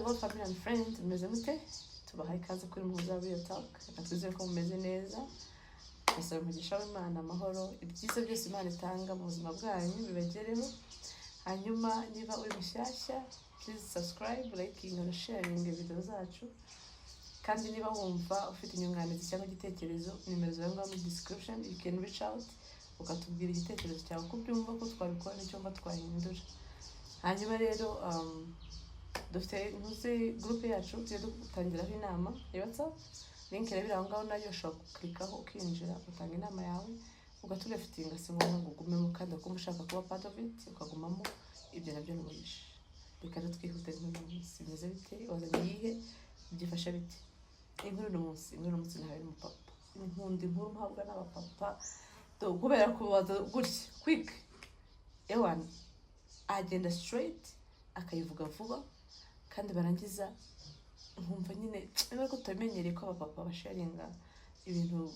Hello family and friends, mumeze mute? Tubahaye ikaze kuri Muhuza Real Talk. Reka twizere ko mumeze neza. Ndasaba umugisha w'Imana, amahoro, ibyiza byose Imana itanga mu buzima bwanyu bibagereho. Hanyuma niba uri mushyashya, please subscribe, liking and sharing video zacu. Kandi niba wumva ufite inyunganizi cyangwa igitekerezo, nimero zawe ngaho muri description, you can reach out ukatubwira igitekerezo cyawe, uko ubyumva ko twabikora n'icyo wumva twahindura. Hanyuma rero dufite ntuzi groupe yacu tujya dutangiraho inama ya WhatsApp. Link rero iri aho ngaho, nayo ushobora guclickaho ukinjira, ugatanga inama yawe, ugatuleftinga. Si ngombwa ngo ugumemo, kandi ukumva ushaka kuba part of it ukagumamo, ibyo nabyo ni umugisha. Reka rero twihute. Nk'uyu munsi bimeze bite? Wazanye iyihe? Byifashe bite? Inkuru uno munsi nahawe n'umupapa. Nkunda inkuru mpabwa n'abapapa kubera kubaza gutya quick, ewan agenda straight akayivuga vuba, kandi barangiza nkumva nyine niba ko tutabimenyereye ko abapapa basharinga ibintu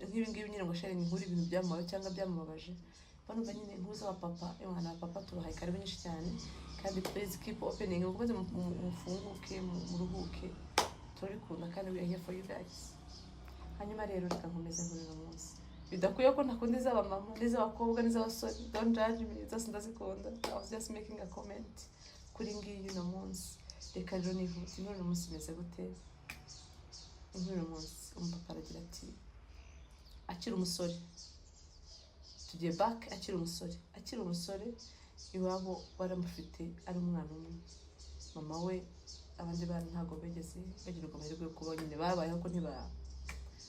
nk'ibi ngibi nyine, ngo sharinga inkuru, ibintu byamubayeho cyangwa byamubabaje. Banumva nyine inkuru z'abapapa. Ewana, abapapa tubahaye karibu nyinshi cyane, kandi please keep opening, mukomeze mufunguke, muruhuke, turabikunda kandi we are here for you guys. Hanyuma rero reka nkomeze nkuru uno munsi. Bidakwiye ko ntakunda iz'abamama n'iz'abakobwa n'iz'abasore, don't judge me, zose ndazikunda. I was just making a comment kuri ngiyi uno munsi. Reka rero nihute. Inkuru uno munsi imeze gute? Inkuru uno munsi, umupapa aragira ati akiri umusore, tugiye back, akiri umusore iwabo baramufite ari umwana umwe. Mama we, abandi bana ntabwo bigeze bagirwa amahirwe yo kuba nyine babayeho, ko ntiba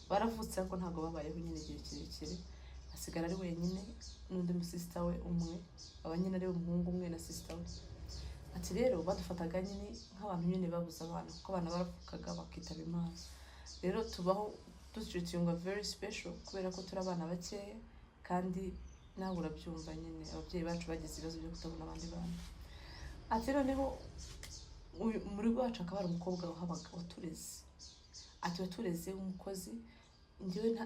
baravutse ariko ntabwo babayeho nyine igihe kirekire. Asigara ari wenyine n'undi musisita we umwe, aba nyine ari umuhungu umwe na sister we. Ati rero badufataga nyine nk'abantu nyine babuze abana, kuko abana baravukaga bakitaba Imana. Rero tubaho dutreatingwa very special kubera ko turi abana bakeya, kandi nawe urabyumva nyine, ababyeyi bacu bagize ibibazo byo kutabona abandi bana. Ati noneho mu rugo wacu hakaba hari umukobwa wahabaga watureze. Ati watureze w'umukozi. Njyewe nta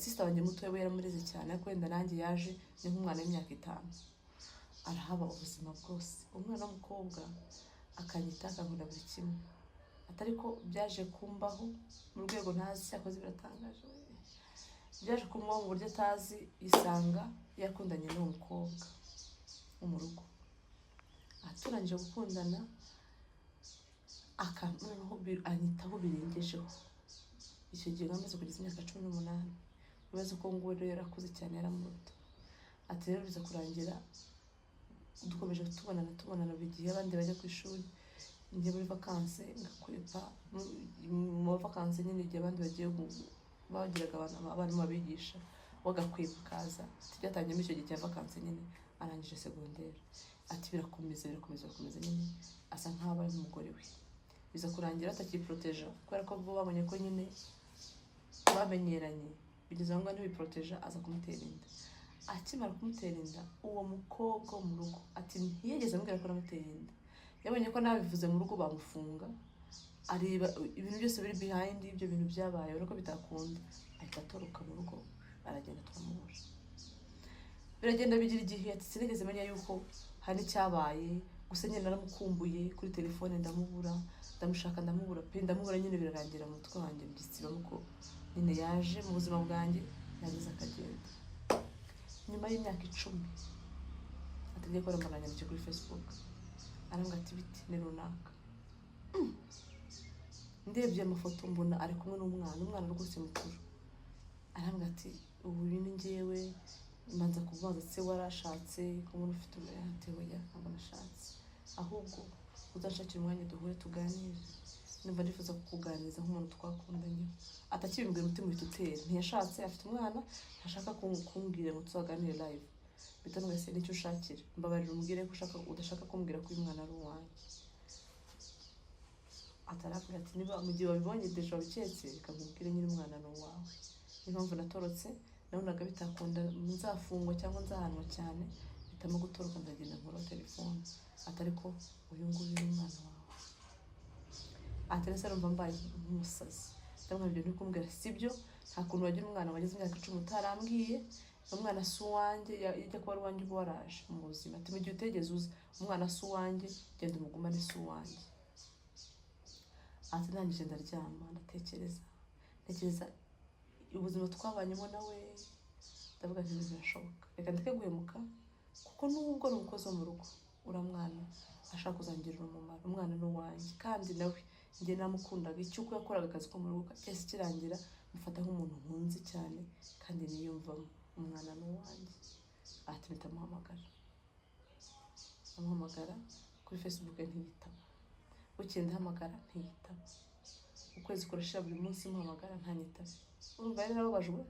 sister wanjye mutoya we yaramureze cyane, ariko wenda nanjye yaje ni nk'umwana w'imyaka 5, arahaba ubuzima bwose. Umwana w'umukobwa akanyita, akankunda buri kimwe. Atari ko byaje kumbaho mu rwego ntazi, cyakoze biratangaje we. Byaje kumbaho mu buryo atazi, yisanga yakundanye n'uwo mukobwa wo mu rugo. Aturangije gukundana, noneho anyitaho birengejeho. Icyo gihe namaze kugeza imyaka 18, ibibazo ko nguwo rero yarakuze cyane, yaramuruta. Ati rero biza kurangira dukomeje tubonana, tubonana buri gihe. Abandi bajya ku ishuri, njye muri vacances ngakwepa. Mu vacances nyine, igihe abandi bagiye bagiraga abantu abarimu babigisha, wagakwepa akaza. Ati byatangiye muri icyo gihe cya vacances nyine, arangije segonderi. Ati birakomeza, birakomeza, birakomeza nyine, asa nkaho abaye nk'umugore we. Biza kurangira atakiproteja, kubera ko bo babonye ko nyine bamenyeranye, bigeze aho ngaho ntibiporoteja, aza kumutera inda. Akimara kumutera inda, uwo mukobwa wo mu rugo, ati ntiyigeze ambwira ko namuteye inda. Yabonye ko nabivuze mu rugo bamufunga, areba ibintu byose biri behind ibyo bintu byabaye, urabona ko bitakunda, ahita atoroka mu rugo, aragenda, turamubura. Biragenda bigira igihe. Ati sinigeze menya yuko hari n'icyabaye, gusa nyine naramukumbuye, kuri telefone ndamubura, ndamushaka ndamubura pe, ndamubura nyine. Birarangira mu mutwe wanjye mbisibamo ko nyine yaje mu buzima bwanjye, yagize akagenda. Nyuma y'imyaka 10, atangiye kubona mbona kuri Facebook, arambwira ati biti ni runaka. Ndebye amafoto mbona ari kumwe n'umwana, umwana rwose mukuru. Arambwira ati ubu ni njyewe. Mbanza kubaza se warashatse ko umuntu ufite ati oya, ntabwo nashatse, ahubwo uzanshakira umwanya duhure tuganire, numva nifuza kukuganiriza nk'umuntu twakundanye. Atakibimbwira, umutima uhita utera. Ntiyashatse, afite umwana, ntashaka kumbwira ngo tuzaganire live. Mpita se nicyo ushakira, mbabarira umbwire ko ushaka udashaka kumbwira ko uyu mwana ari uwanjye. Atarabwira ati niba mu gihe wabibonye déjà wabiketse, reka nkubwire nyine, umwana ni uwawe. Niyo mpamvu natorotse, nabonaga bitakunda, nzafungwa cyangwa nzahanwa cyane, mpitamo gutoroka, ndagenda nkuraho telefone. Atari ko uyu nguyu ni umwana wawe. Ati rero arumva mbaye nk'umusazi. Ndamubwira ibyo ntikumbwira sibyo, nta kuntu wagira umwana wageze imyaka 10 utarambwiye. Umwana si uwanjye, ijya kuba ari uwanjye uba waraje mu buzima. Ati mu gihe utegeze uza, umwana si uwanjye, genda umugumane, si uwanjye. Ati ndangije ndaryama, ndatekereza, ntekereza ubuzima twabanyemo nawe, ndavuga nti birashoboka, reka ndeke guhemuka, kuko nubwo ni umukozi wo mu rugo, uriya mwana ashaka kuzangirira umumaro. Umwana ni uwanjye, kandi nawe njye namukundaga. Icyo uko yakoraga akazi ko mu rugo cyahise kirangira mufata nk'umuntu nkunze cyane kandi niyumvamo. Umwana ni uwanjye. Ati mpita muhamagara, amuhamagara kuri Facebook ntiyitaba. Bukeye ndahamagara, ntiyitaba. Ukwezi kurashira, buri munsi muhamagara ntanyitabe. Urumva yari yarababajwe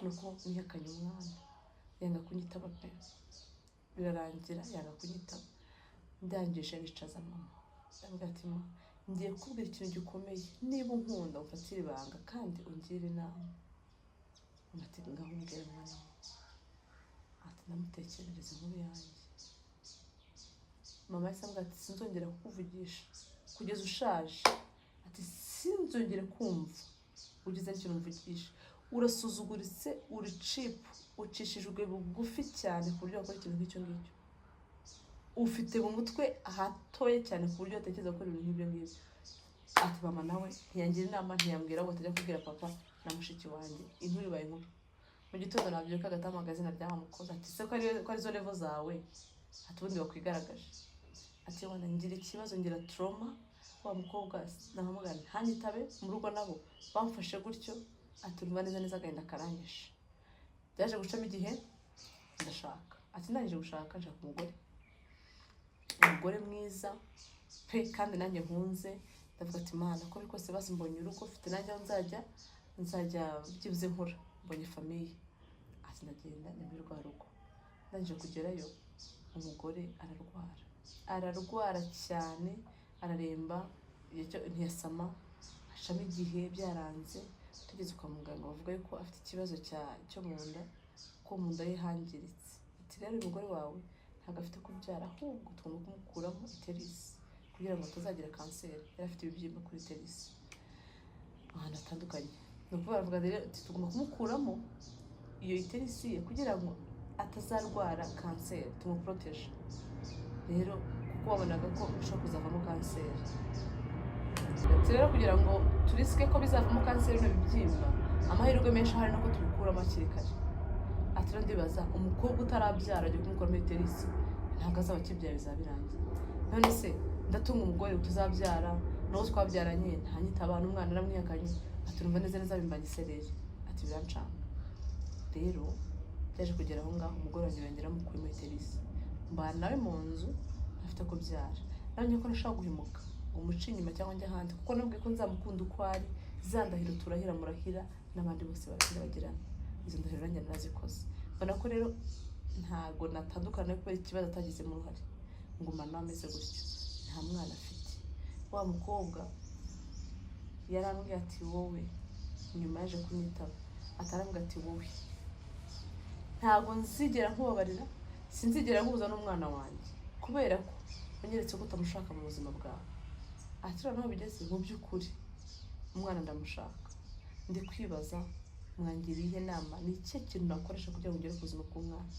nuko nihakanye umwana, yanga kunyitaba pe. Birarangira yanga kunyitaba. Ndangije nicaza mama, ndavuga ati: "Ma, ngiye kukubwira ikintu gikomeye. Niba unkunda umfatire ibanga kandi ungire inama." Mama ati: "Ngaho umbwira, mwana wawe." Ati ndamutekerereza inkuru yanjye. Mama yahise ambwira ati: "Sinzongera kukuvugisha kugeza ushaje." Ati: "Sinzongere kumva ugize n'ikintu mvugisha. Urasuzuguritse, uri cheap, ucishijwe bugufi cyane ku buryo wakora ikintu nk'icyo ngicyo. Ufite mu mutwe hatoye cyane ku buryo watekereza gukora ibintu nk'ibyo ngibyo." Ati mama nawe ntiyangira inama, ntiyambwira ngo atajya kubwira papa na mushiki wanjye. Inkuru ibaye inkuru. Mu gitondo nabyuka agatahamagara izina rya wa mukozi, ati: "Se ko arizo level zawe?" Ati: "Ubundi wakwigaragaje." Ati: "Wana, ngira ikibazo, ngira trauma. Wa mukobwa nahamagara ntanyitabe, mu rugo nabo bamfashe gutyo." Ati urumva neza neza agahinda karanyishe. Byaje gucamo igihe, ndashaka. Ati ndangije gushaka, nshaka umugore, umugore mwiza pe, kandi nanjye nkunze. Ndavuga ati: "Mana, ko biri kose basi mbonye urugo, mfite nanjye aho nzajya byibuze nkura mbonye famille." Ati ndagenda njya muri rwa rugo. Ndangije kugerayo, umugore ararwara, ararwara cyane, araremba. Igihe cyo ntiyasama, hacamo igihe byaranze. Tugeze kwa muganga bavuga yuko afite ikibazo cyo mu nda, ko mu nda ye hangiritse. Ati: "Rero uyu mugore wawe ntabwo afite kubyara, ahubwo tugomba kumukuramo uterus kugira ngo atazagira kanseri." Yari afite ibibyimba kuri uterus ahantu hatandukanye. Ni ukuvuga baravuga rero ati tugomba kumukuramo iyo uterus ye kugira ngo atazarwara kanseri, tumuporoteje rero, kuko wabonaga ko bishobora kuzavamo kanseri. Ati rero kugira ngo turisike ko bizavamo kanseri bino bibyimba, amahirwe menshi ahari nuko tubikuramo hakiri kare. Ati rero ndibaza, umukobwa utarabyara agiye kumukuramo uterus, ntabwo azaba akibyaye, bizaba birangiye. None se ndatunga umugore tuzabyara, n'uwo twabyaranye ntanyitaba, n'umwana aramwihakanye? Ati urumva neza neza bimbanye isereri. Ati birancanga. Rero byaje kugera aho ngaho, umugore wanjye yongera amukuyemo uterus, mbana nawe mu nzu ntafite kubyara. Nabonye ko nashaka guhemuka ngo muce inyuma cyangwa njye ahandi, kuko nabwiye ko nzamukunda uko ari. Za ndahiro turahira, murahira n'abandi bose barahira, bagirana izo ndahiro, nanjye narazikoze. Mbona ko rero ntago natandukana nawe kubera ikibazo atagizemo uruhare. Ngumana nawe ameze gutyo, nta mwana afite. Wa mukobwa yarambwiye ati: "Wowe", nyuma yaje kunyitaba, atarambwira ati: "Wowe ntabwo nzigera nkubabarira, sinzigera nkuza n'umwana wanjye, kubera ko wanyeretse ko utamushaka mu buzima bwawe." Ati noneho bigeze mu by'ukuri umwana ndamushaka. Ndi kwibaza, mwangira iyihe nama? Ni ikihe kintu nakoresha kugira ngo ngere ku buzima bw'umwana?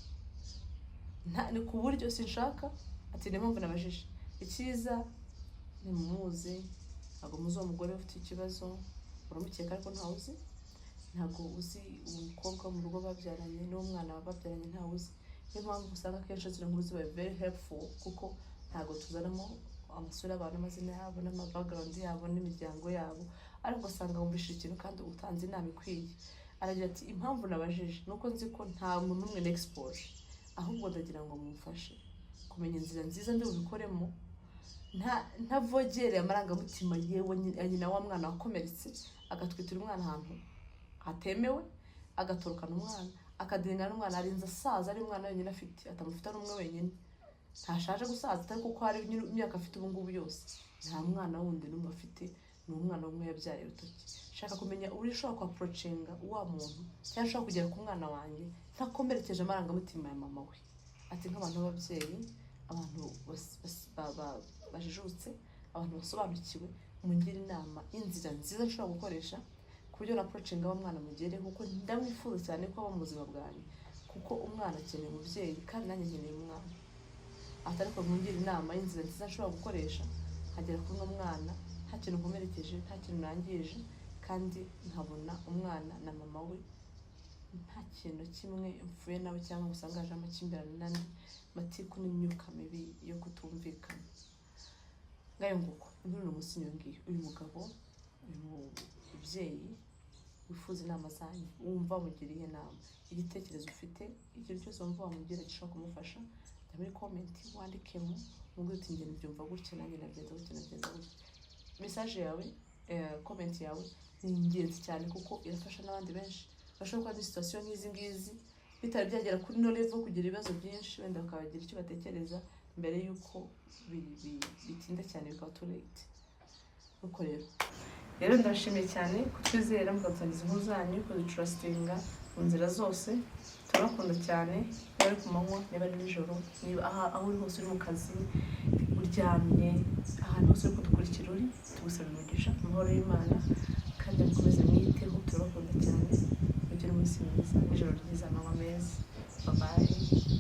Ni ku buryo sinshaka. Ati niyo mpamvu nabajije. Icyiza ntimumuzi, ntabwo muzi uwo mugore ufite ikibazo. Uramukeka ariko ntawe uzi, ntabwo uzi uwo mukobwa wo mu rugo babyaranye n'uwo mwana babyaranye, ntawe uzi. Niyo mpamvu usanga akenshi zino nkuru ziba very helpful, kuko ntabwo tuzanamo amasura y'abantu, amazina yabo n'ama background yabo n'imiryango yabo, ariko ugasanga wumvishije ikintu kandi utanze inama ikwiye. Aragira ati: "Impamvu nabajije ni uko nzi ko nta muntu n'umwe nexpose, ahubwo ndagira ngo mumfashe kumenya inzira nziza ndi bubikoremo ntavogereye amarangamutima yewe ya nyina wa mwana wakomeretse, agatwitira umwana ahantu hatemewe, agatorokana umwana, akadenga n'umwana, arinze asaza ari umwana wenyine afite, atamufite ari umwe wenyine. Ntashaje gusaza atari kuko hari nyine imyaka afite ubu ngubu yose, nta mwana wundi n'umwe afite, ni umwana umwe yabyaye urutoki. Shaka kumenya uburyo ushobora kwapproachinga wa muntu cyangwa ushobora kugera ku mwana wanjye ntakomerekeje amarangamutima ya mama we." Ati nk'abantu b'ababyeyi, abantu bajijutse, abantu basobanukiwe, mungire inama y'inzira nziza nshobora gukoresha ku buryo na approachinga wa mwana mugere, kuko ndamwifuza cyane ko aba mu buzima bwanjye, kuko umwana akeneye umubyeyi kandi nanjye nkeneye umwana." Ati ariko mungire inama y'inzira nziza nshobora gukoresha nkagera kuri uno mwana. nta kintu nkomerekeje, nta kintu nangije, kandi nkabona umwana na mama we nta kintu kimwe mfuye nawe, cyangwa ngo usange haje amakimbirane n'andi matiku n'imyuka mibi yo kutumvikana. Ngayo nguko, inkuru uno munsi niyo ngiyo. Uyu mugabo, uyu mubyeyi wifuza inama zanyu, wumva wamugiriye inama, igitekerezo ufite, ikintu cyose wumva wamugira gishobora kumufasha, jya muri comment wandikemo, umubwire uti: "Njye mbyumva gutya, nanjye nabigenza gutya, nabigenza gutya." Message yawe, comment yawe ni ingenzi cyane kuko irafasha n'abandi benshi bashobora kuba muri situation nk'izi ngizi, bitari byagera kuri no level kugira ibibazo byinshi, wenda bakabagira icyo batekereza mbere y'uko bitinda cyane bikaba too late. Nuko rero ndabashimiye cyane kutwizera mukadusangiza inkuru zanyu, kudutrustinga mu nzira zose. Turabakunda cyane, niba ari ku manywa, niba ari nijoro, niba aho uri hose, uri mu kazi, uryamye, ahantu hose uri kudukurikira uri, tugusaba umugisha, amahoro y'Imana, kandi mukomeze mwiteho. Turabakunda cyane, mugire umunsi mwiza, ijoro ryiza, amanywa meza. Bye bye.